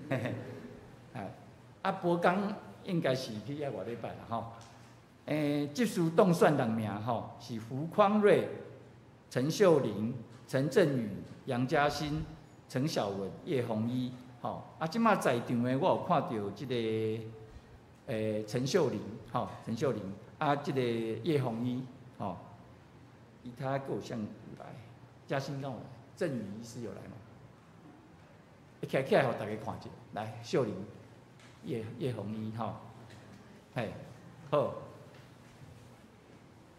嘿嘿，哎，啊，博剛應該是去遐外禮拜啦吼。執事當選6名吼，是胡匡瑞、陳秀玲、陳振宇、楊嘉欣、陳小文、葉紅一吼。啊，這馬在場的我有看著這個陳秀玲吼，陳秀玲啊，這個葉紅一吼，其他閣有啥有來？嘉欣敢有來？振宇醫師有來嗎？徛起來，予大家看一下。來，秀玲、葉紅一吼，嘿，好。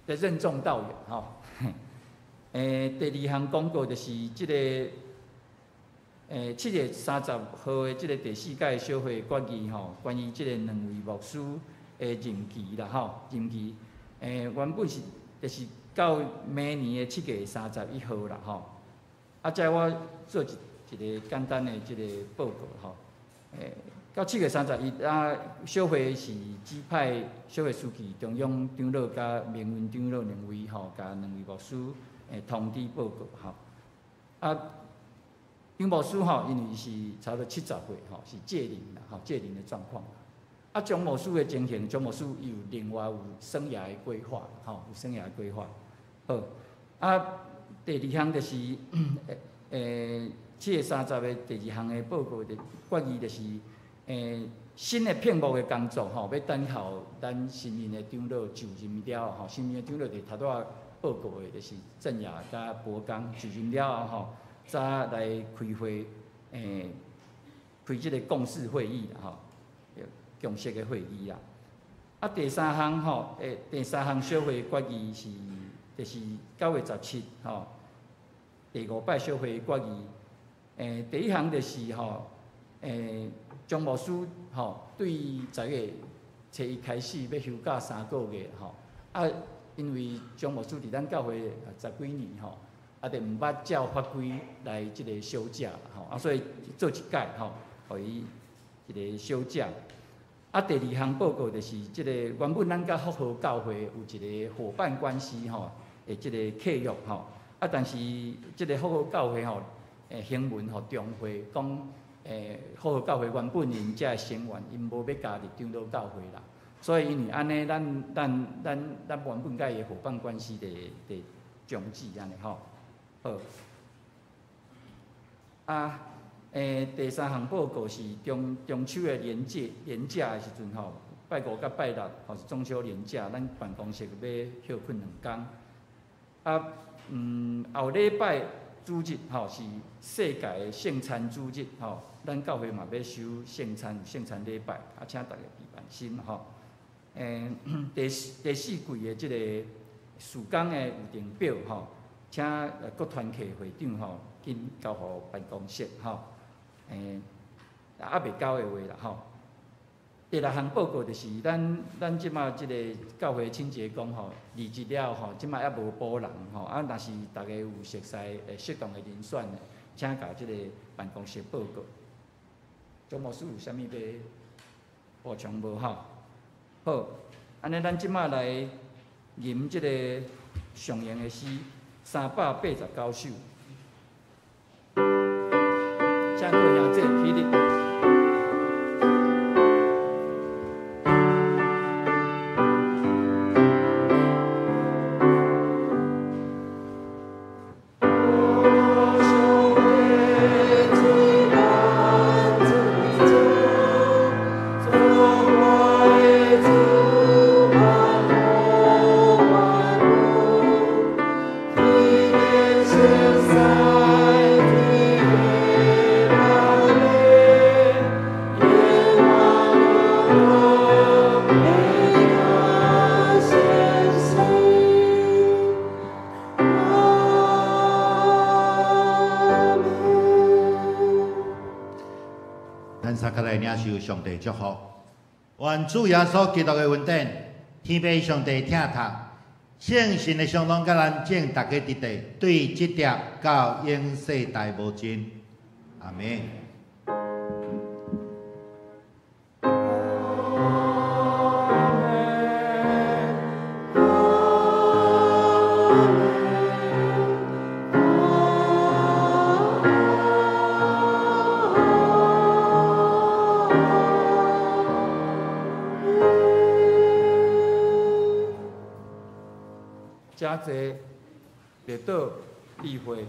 這任重道遠吼。第二項公告就是這個7月30號的這個第四屆小會決議吼，關於這個兩位牧師的任期啦吼，任期原本是就是到明年的7月31號啦吼。啊，這我做一個簡單的這個報告吼。到7月31啊，小會是指派小會書記、中央長老佮明文長老兩位吼，共兩位牧師通知報告吼。啊，張牧師吼，因為是差不多70歲吼，是屆齡啦吼，屆齡的狀況。啊，張牧師的情形，張牧師有另外有生涯的規劃吼，有生涯規劃。好，啊，第二項就是7月30的第二項的報告的決議就是。新的聘牧的工作吼，欲等候咱新任的長老就任了後，新任的長老就頭拄仔報告的，就是鄭雅佮博剛就任了後吼，才來開會，開這個共識會議啦吼，共識的會議啦。啊，第三項吼，第三項小會決議是，就是9月17吼，第五擺小會決議，第一項就是吼，張牧師吼，對10月初一開始欲休假3個月吼，啊，因為張牧師佇咱教會十幾年吼，啊，就毋捌照法規來這個休假吼，啊，所以做一改吼，予伊一個休假。啊，第二項報告就是這個原本咱佮福和教會有一個夥伴關係吼，的這個契約吼，啊，但是這個福和教會吼，行文予中會講。福和教會原本𪜶遮的成員，𪜶無欲加入長老教會啦，所以因為按呢，咱原本佮伊的夥伴關係就終止按呢吼。好，啊，第三項報告是中秋的連假的時陣吼，拜五佮拜六吼是中秋連假，咱辦公室欲歇睏兩工。啊，後禮拜主日吼是世界的聖餐主日吼。咱教會嘛欲守聖餐，聖餐禮拜，啊，請大家備辦心吼。第四季的這個事工的預定表吼，請各團契會長吼，緊交予辦公室吼。猶未交的話啦吼。第六項報告就是咱這馬這個教會清潔工吼，離職了吼，這馬猶無補人吼。啊，若是大家有熟似適當的人選，請共這個辦公室報告。張牧師有啥物欲補充無吼？好，按呢咱這馬來吟這個上用的詩389首，請各位兄弟起立。上帝祝福，願主耶穌基督的恩典，天父上帝疼疼，聖神的相當佮咱眾逐家佇地，對這疊到永世代無盡。阿們。請坐，列倒，例會。